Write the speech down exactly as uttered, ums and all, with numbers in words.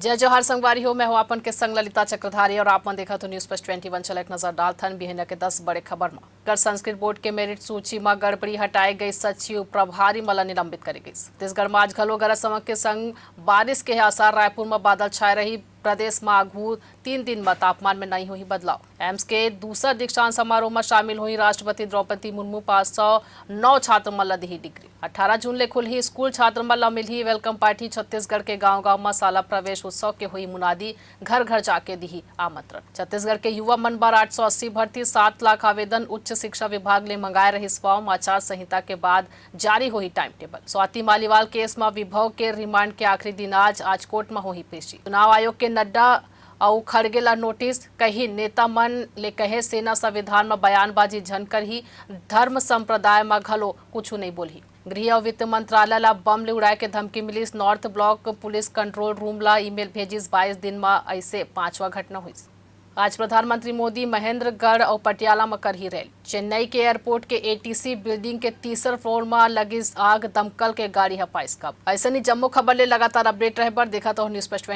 जय जोहार संगवारी हो, मैं हूं आपन के संग ललिता चक्रधारी और आप मन देखत हो News First twenty one। चला एक नजर डालथन बिहनिया के दस बड़े खबर म। कर संस्कृत बोर्ड के मेरिट सूची म गड़बड़ी, हटाए गई सचिव, प्रभारी मन ला निलंबित करे गइस। छत्तीसगढ़ म आज घलो गरज चमक के संग बारिश के आसार, रायपुर म बादल छाए रही। प्रदेश म आघू तीन दिन म तापमान में नई होही बदलाव। एम्स के दूसर दीक्षांत समारोह म शामिल होही राष्ट्रपति द्रौपदी मुर्मू। पाँच सौ नौ छात्र मन ल दिही डिग्री। अठारह जून ले खुलही स्कूल, छात्र मन ल मिलही welcome party। छत्तीसगढ़ के गांव-गांव म शाला प्रवेश उत्सव के होही मुनादी, घर-घर जाके दिही आमंत्रण। छत्तीसगढ़ के युवा मन बर आठ सौ अस्सी भर्ती, सात लाख आवेदन, उच्च शिक्षा विभाग ले मंगाए रहिस form। आचार संहिता के बाद जारी होही time table। Swati Maliwal cash म विभव के रिमांड के आखिरी दिन आज, आज कोर्ट म होही पेशी। चुनाव आयोग के नड्डा अउ खड़गे ला नोटिस, कही नेता मन ले कहे सेना संविधान म बयानबाजी झन करही, धर्म संप्रदाय म घलो कुछु नइ बोलही। गृह अउ वित्त मंत्रालय ला बम ले उड़ाए के धमकी मिलिस। North block police control room ला ईमेल भेजिस। बाईस दिन म अइसे पांचवा घटना होइस। आज प्रधानमंत्री मोदी महेंद्रगढ़ अउ पटियाला म करही रैली। चेन्नई के एयरपोर्ट के एटीसी बिल्डिंग के तीसर फ्लोर म लगिस आग, दमकल के गाड़ी ह पाइस काबू। अइसने जम्मो खबर ले लगातार अपडेट रहे बर देखत रहव News First।